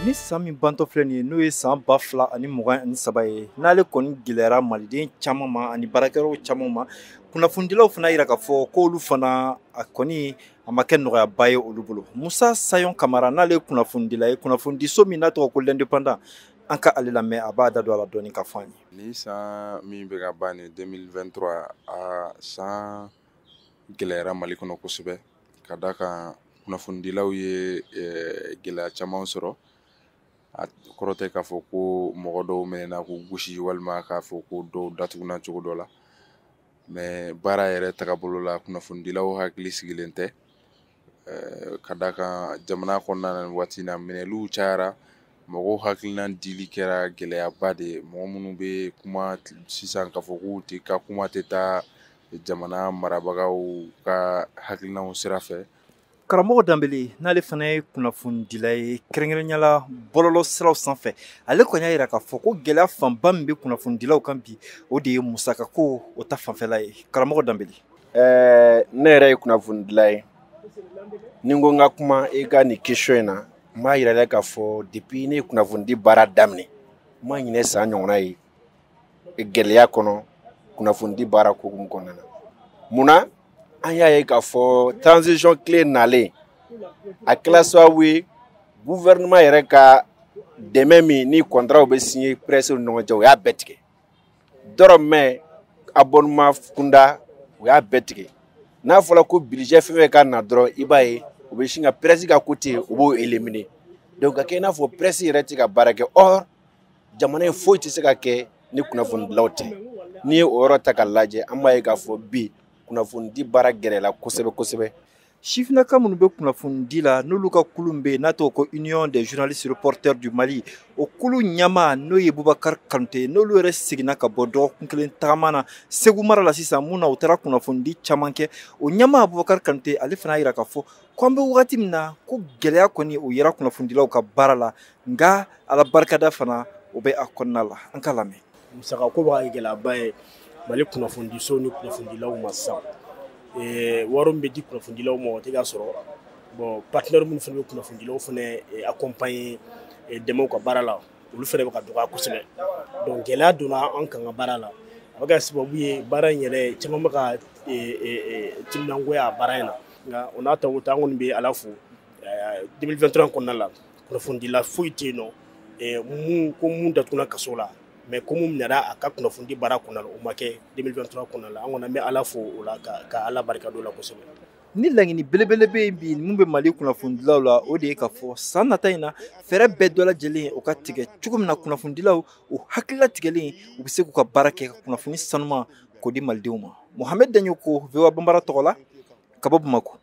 Ni san min bantɔ filɛ nin ye, n'o ye san 2023 ye, n'ale kɔni gɛlɛyara maliden caman ma ani baarakɛyɔrɔ caman ma, kunnafonidilaw fana yira k'a fɔ k'olu fana a kɔni a ma kɛ nɔgɔyaba ye olu bolo. Musa Sayon Kamara, n'ale ye kunnafonidila ye kunnafonidiso min n'a tɔgɔ ko L'Indépendant, an ka ale lamɛn, a b'a da don a la dɔɔni ka fɔ an ye. Ni san min bɛ ka ban nin 2023, a san gɛlɛyara Mali kɔnɔ kosɛbɛ, ka da kan kunnafonidilaw ye gɛlɛya caman sɔrɔ. A kɔrɔ tɛ k'a fɔ ko mɔgɔ dɔw minɛna k'u gosi walima k'a fɔ ko dɔw datuguna cogo dɔ la, mais baara yɛrɛ tagabolo la, kunnafonidilaw hakili sigilen tɛ, ka da kan jamana kɔnɔna na nin waati in na, minɛliw cayara, mɔgɔw hakilina dili kɛra gɛlɛyaba de ye. Mɔgɔ minnu bɛ kuma sisan k'a fɔ k'u tɛ ka kuma tɛ taa jamana marabagaw ka hakilinaw sira fɛ. Karamɔgɔ Danbele, n'ale fana ye kunnafonidila ye, kɛrɛnkɛrɛnnenya la bɔlɔlɔ siraw sanfɛ, ale kɔni y'a yira k'a fɔ ko gɛlɛya fanba min bɛ kunnafonidilaw kan bi, o de ye musakako o ta fanfɛla ye. Karamɔgɔ Danbele. Ne yɛrɛ ye kunnafonidila ye. Ni n ko n ka kuma i ka nin question in na, n b'a yira k'a fɔ depuis ne ye kunnafonidi baara daminɛ, n ma ɲinɛ san ɲɔgɔnna ye gɛlɛya kɔnɔ kunnafonidi baara hukumu kɔnɔna na. Munna? An y'a ye k'a fɔ transition clé nalen, a kɛla sababu ye gouvernement yɛrɛ ka dɛmɛ min ni contrat bɛ signer presse ni ɲɔgɔn cɛ, o y'a bɛɛ tigɛ. Dɔrɔmɛ abonnement kunda, o y'a bɛɛ tigɛ. N'a fɔra ko budget fɛn fɛn ka na dɔrɔn, i b'a ye u bɛ sin ka presse ka côté, u b'o éliminer. Donc ka kɛ i n'a fɔ presse yɛrɛ tɛ ka baara kɛ. Or jamana in foyi tɛ se ka kɛ ni kunnafonidilaw tɛ. N'i ye o yɔrɔ ta k'a lajɛ, an b'a ye k'a fɔ bi kunnafonidi baara gɛlɛyara kosɛbɛ kosɛbɛ. Sifinnaka minnu bɛ kunnafonidi la, n'olu ka kulu bɛ yen n'a tɔgɔ ko Union des journalistes reporters du Mali, o kulu ɲɛmaa n'o ye Bubakari Kanute, n'olu yɛrɛ seginna ka bɔ dɔgɔkun kelen tagama na Segu mara la sisan, mun na u taara kunnafonidi caman kɛ, o ɲɛmaa Bubakari Kanute, ale fana y'a jira k'a fɔ ko an bɛ wagati min na, ko gɛlɛya kɔni o yera kunnafonidilaw ka baara la, nka Ala barikada fana o bɛ a kɔnɔna la. An ka lamɛn. Musakako b'a gɛlɛyaba ye Mali kunnafonidisow ni kunnafonidilaw ma sisan. Wari min bɛ di kunnafonidilaw ma, o tɛ ka sɔrɔ. Bon, partenaire minnu fana bɛ kunnafonidilaw fana accompagner, dɛmɛ u ka baara la, olu fana bɛ ka dɔgɔya kosɛbɛ. Donc gɛlɛya donna an kan ka baara la, a bɛ kɛ sababu ye baara in yɛrɛ caman bɛ ka timinangoya a baara in na. Nka o n'a ta o ta, an kɔni bɛ Ala fo, 2023 kɔnɔna la, kunnafonidila foyi tɛ yen nɔ mun ko mun datuguna kaso la, mais ko mun minɛra a ka kunnafonidi baara kɔnɔna la, o ma kɛ 2023 kɔnɔna la. An kɔni an bɛ Ala fo o la, ka Ala barika don o la kosɛbɛ. Ni laɲini belebele bɛ yen bi mun bɛ Mali kunnafonidilaw la, o de ye k'a fɔ san nata in na, fɛɛrɛ bɛɛ dɔ lajɛlen o ka tigɛ cogo min na kunnafonidilaw o hakilila tigɛlen, u bɛ se k'u ka baara kɛ ka kunnafoni sanuman k'o di malidenw ma. Mohamed Daɲoko, VOA Bambara tɔgɔ la, ka bɔ Bamakɔ.